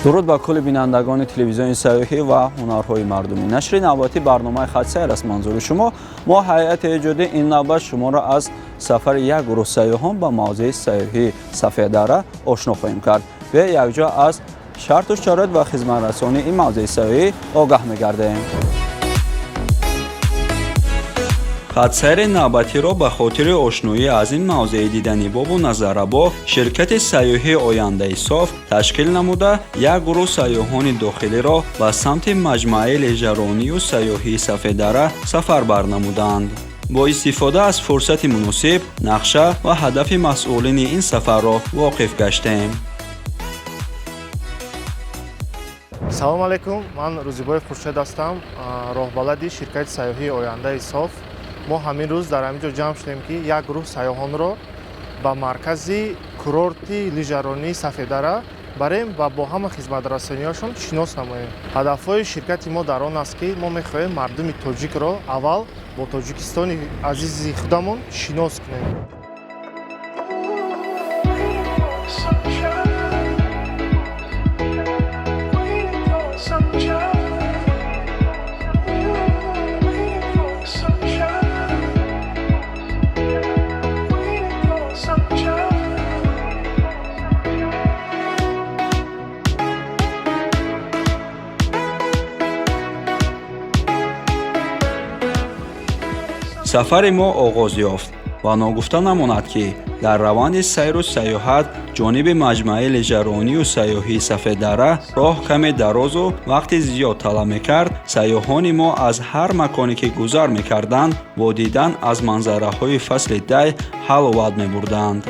Дуруд ба кулли бинандагони телевизиони сайёҳӣ ва ҳунарҳои мардумӣ. Нашри навбатии барномаи «Хатсайр» аст манзури шумо. Мо ҳайати эҷодӣ ин навбат шуморо аз сафари як гурӯҳ сайёҳон ба мавзеи сайёҳии Сафеддара ошно хоҳем кард. Биё якҷо аз шарту шароит ва хизматрасонии ин мавзеи сайёҳӣ огаҳ мегардем. Хатсайри навбатиро ба хотири ошноӣ аз ин мавзеи диданибобу назаррабо ширкати сайёҳии «Ояндаи соф» ташкил намуда, як гурӯҳ сайёҳони дохилиро ба самти маҷмӯаи лижаронию сайёҳии Сафеддара сафар барнамуданд. Бо истифода аз фурсати муносиб нақша ва ҳадафи масъулини ин сафарро воқиф гаштем. Салом алайкум, ман Рӯзибоев Хуршед ҳастам, роҳбалади ширкати сайёҳии «Ояндаи соф». Мо ҳамин рӯз дар ҳамин ҷо ҷамъ шудем, ки як гурӯҳ сайёҳонро ба маркази курорти лижаронии Сафеддара барем ва бо ҳама хизматрасониҳошон шинос намоем. Ҳадафҳои ширкати мо дар он аст, ки мо мехоҳем мардуми тоҷикро аввал бо Тоҷикистони азизи худамон шинос кунем. Сафари мо оғоз ёфт ва ногуфта намонад, ки дар раванди сайру сайёҳат ҷониби маҷмӯаи лижаронию сайёҳии Сафеддара роҳ каме дарозу вақти зиёд талаб мекард. Сайёҳони мо аз ҳар маконе ки гузар мекарданд, бо дидан аз манзараҳои фасли дай ҳаловат мебурданд.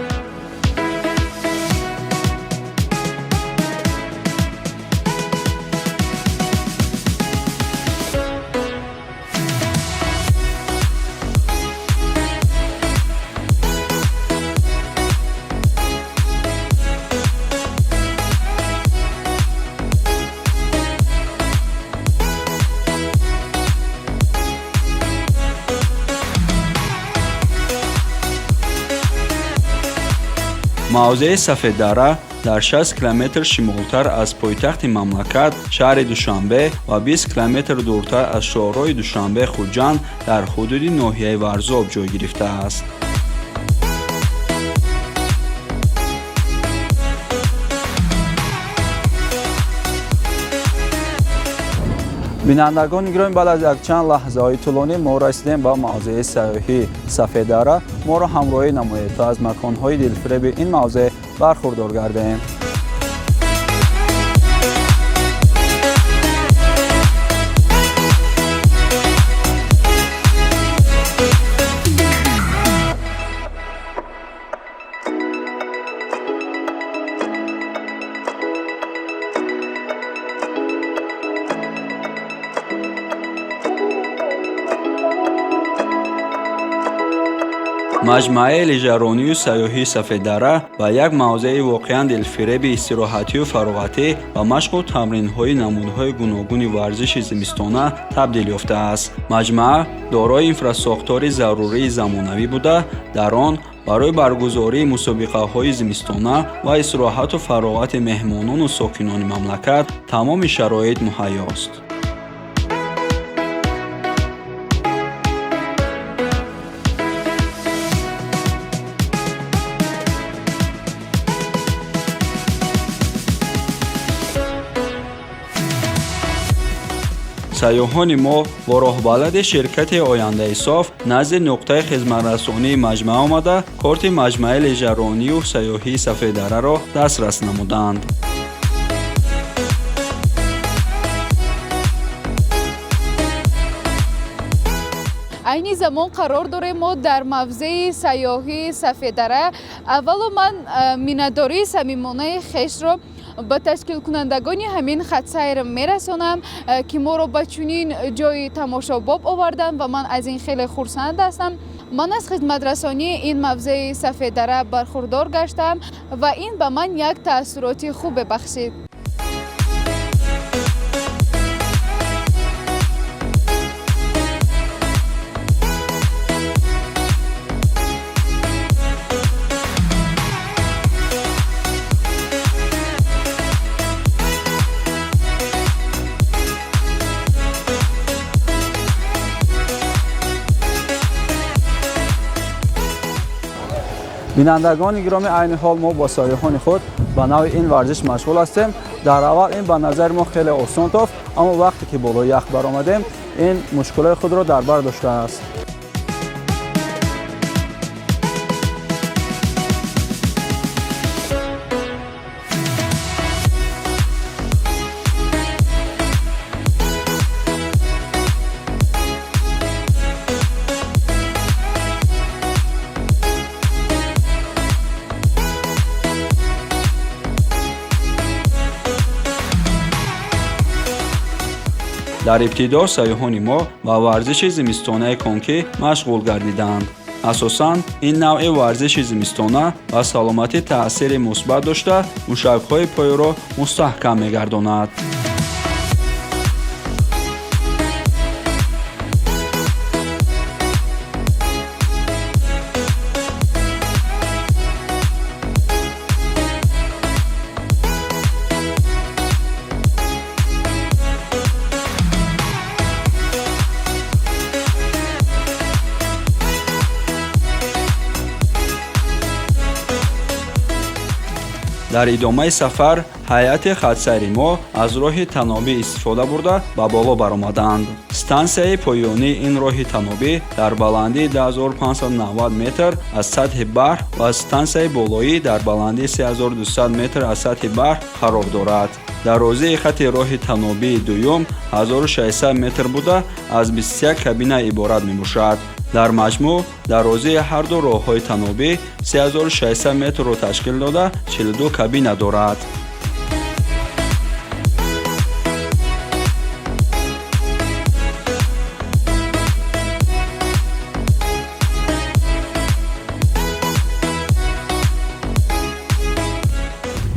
Мавзеи Сафеддара дар 60 километр шимолтар аз пойтахти мамлакат, шаҳри Душанбе, ва 20 километр дуртар аз шоҳроҳи Душанбе Хуҷанд дар ҳудуди ноҳияи Варзоб ҷой гирифтааст. Бинандагони гиромӣ, баъд аз якчанд лаҳзаҳои тӯлонӣ мо расидем ба мавзеи сайёҳии Сафеддара. Моро ҳамроҳӣ намоед, то аз маконҳои дилфиреби ин мавзеъ бархурдор гардем. Маҷмӯаи лижаронию сайёҳии Сафеддара ба як мавзеи воқеан дилфиреби истироҳатию фароғатӣ ва машқу тамринҳои намудҳои гуногуни варзиши зимистона табдил ёфтааст. Маҷмӯа дорои инфрасохтори зарурии замонавӣ буда, дар он барои баргузории мусобиқаҳои зимистона ва истироҳату фароғати меҳмонону сокинони мамлакат тамоми шароит муҳайёст. Сайёҳони мо бо роҳбалади ширкати «Ояндаи соф» назди нуқтаи хизматрасонии маҷмӯа омада, корти маҷмӯаи лижаронию сайёҳии Сафеддараро дастрас намуданд. Айни замон қарор дорем мо дар мавзеи сайёҳии Сафеддара. Аввало ман миннатдории самимонаи хешро ба ташкилкунандагони ҳамин хатсайр мерасонам, ки моро ба чунин ҷои тамошобоб оварданд, ва ман аз ин хеле хурсанд ҳастам. Ман аз хизматрасонии ин мавзеи Сафеддара бархурдор гаштам ва ин ба ман як таассуроти хубе бахшид. Бинандагони гиромӣ, айни ҳол мо бо сайёҳони худ ба навъи ин варзиш машғул ҳастем. Дар аввал ин ба назари мо хеле осон тофт, аммо вақте ки болои ях баромадем, ин мушкилои худро дар бар доштааст. Дар ибтидо сайёҳони мо ба варзиши зимистонаи конкӣ машғул гардиданд. Асосан ин навъи варзиши зимистона ба саломатӣ таъсири мусбат дошта, мушакҳои пойро мустаҳкам мегардонад. Дар идомаи сафар ҳайати хатсайри мо аз роҳи танобӣ истифода бурда, ба боло баромаданд. Стансияи поёнии ин роҳи танобӣ дар баландии 2590 метр аз сатҳи баҳр ва стансияи болоӣ дар баландии 3200 метр аз сатҳи баҳр қарор дорад. Дарозии хати роҳи танобии дуюм 1600 метр буда, аз 21 кабина иборат мебошад. Дар маҷмӯъ дарозии ҳарду роҳҳои танобӣ 3600 метрро ташкил дода, 42 кабина дорад.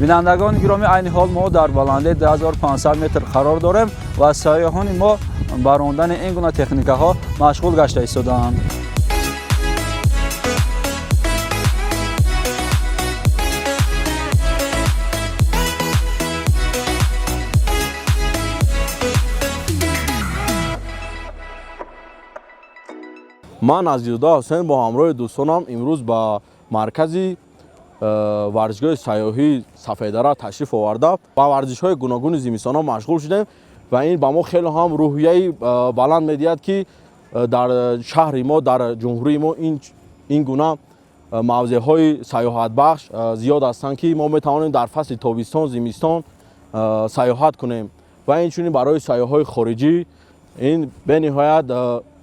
Бинандагони гиромӣ, айни ҳол мо дар баландии 2500 метр қарор дорем ва сайёҳони мо ба рондани ин гуна техникаҳо машғул гашта истодаанд. Ман Азиззода Ҳусайн бо ҳамроҳи дӯстонам имрӯз ба маркази варзишгоҳи сайёҳии Сафедара ташриф оварда, ба варзишҳои гуногуни зимистона машғул шудем ва ин ба мо хеле ҳам рӯҳияи баланд медиҳад, ки дар шаҳри мо, дар ҷумҳурии мо ин гуна мавзеъҳои сайёҳатбахш зиёд ҳастанд, ки мо метавонем дар фасли тобистон, зимистон сайёҳат кунем. Ва инчунин барои сайёҳҳои хориҷӣ ин бениҳоят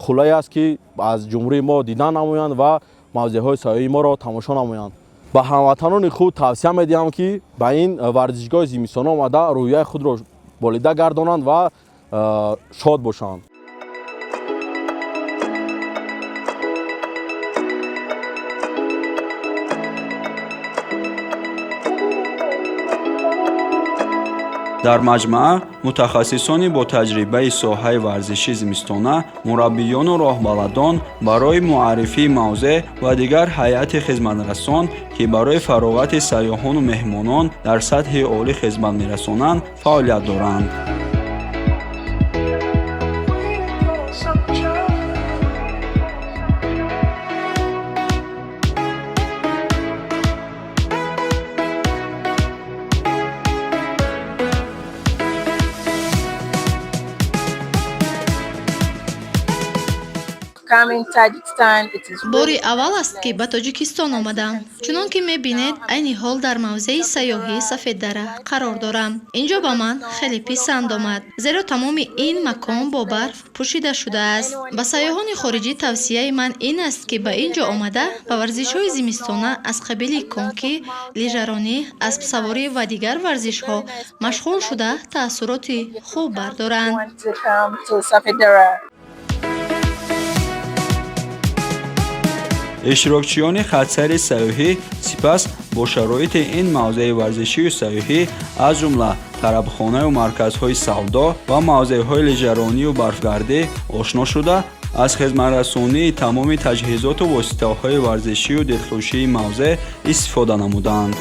қулай аст, ки аз ҷумҳурии мо дидан намоянд ва мавзеъҳои сайёҳии моро тамошо намоянд. Ба ҳамватанони худ тавсия медиҳам, ки ба ин варзишгоҳи зимистона омада, рӯҳияи худро болида гардонанд ва шод бошанд. Дар маҷмаа мутахассисони бо таҷрибаи соҳаи варзиши зимистона, мураббиёну роҳбаладон барои муаррифии мавзеъ ва дигар ҳайати хизматрасон, ки барои фароғати сайёҳону меҳмонон дар сатҳи олӣ хизмат мерасонанд, фаъолият доранд. Бори аввал аст, ки ба Тоҷикистон омадам. Чунон ки мебинед, айни ҳол дар мавзеи сайёҳии Сафеддара қарор дорам. Ин ҷо ба ман хеле писанд омад, зеро тамоми ин макон бо барф пӯшида шудааст. Ба сайёҳони хориҷӣ тавсияи ман ин аст, ки ба ин ҷо омада, ба варзишҳои зимистона аз қабили конкӣ, лижаронӣ, аспсаворӣ ва дигар варзишҳо машғул шуда, таассуроти хуб бардоранд. Иштирокчиёни хатсайри сайёҳӣ сипас бо шароити ин мавзеи варзишию сайёҳӣ, аз ҷумла тарабхонаю марказҳои савдо ва мавзеъҳои лижаронию барфгардӣ ошно шуда, аз хизматрасонии тамоми таҷҳизоту воситаҳои варзишию дилхушии мавзеъ истифода намуданд.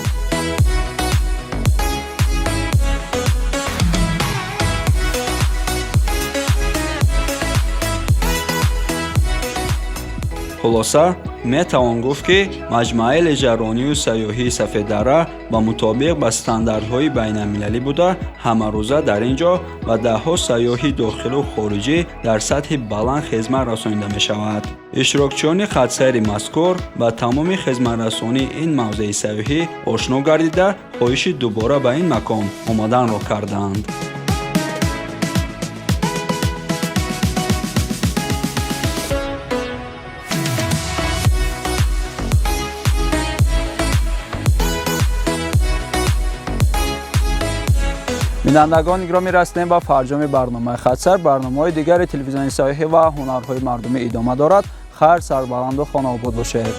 Хулоса, Метавон гуфт, ки маҷмӯаи лижаронию сайёҳии Сафеддара ба мутобиқ ба стандартҳои байналмилалӣ буда, ҳамарӯза дар ин ҷо ба даҳҳо сайёҳи дохилу хориҷӣ дар сатҳи баланд хизмат расонида мешавад. Иштирокчиёни хатсайри мазкур ба тамоми хизматрасонии ин мавзеи сайёҳӣ ошно гардида, хоҳиши дубора ба ин макон омаданро карданд. Бинандагони гиромӣ, расидем ба фарҷоми барномаи Хатсайр. Барномаҳои дигари телевизиони сайёҳӣ ва ҳунарҳои мардумӣ идома дорад. Хайр, сарбаланду хонаобод бошед.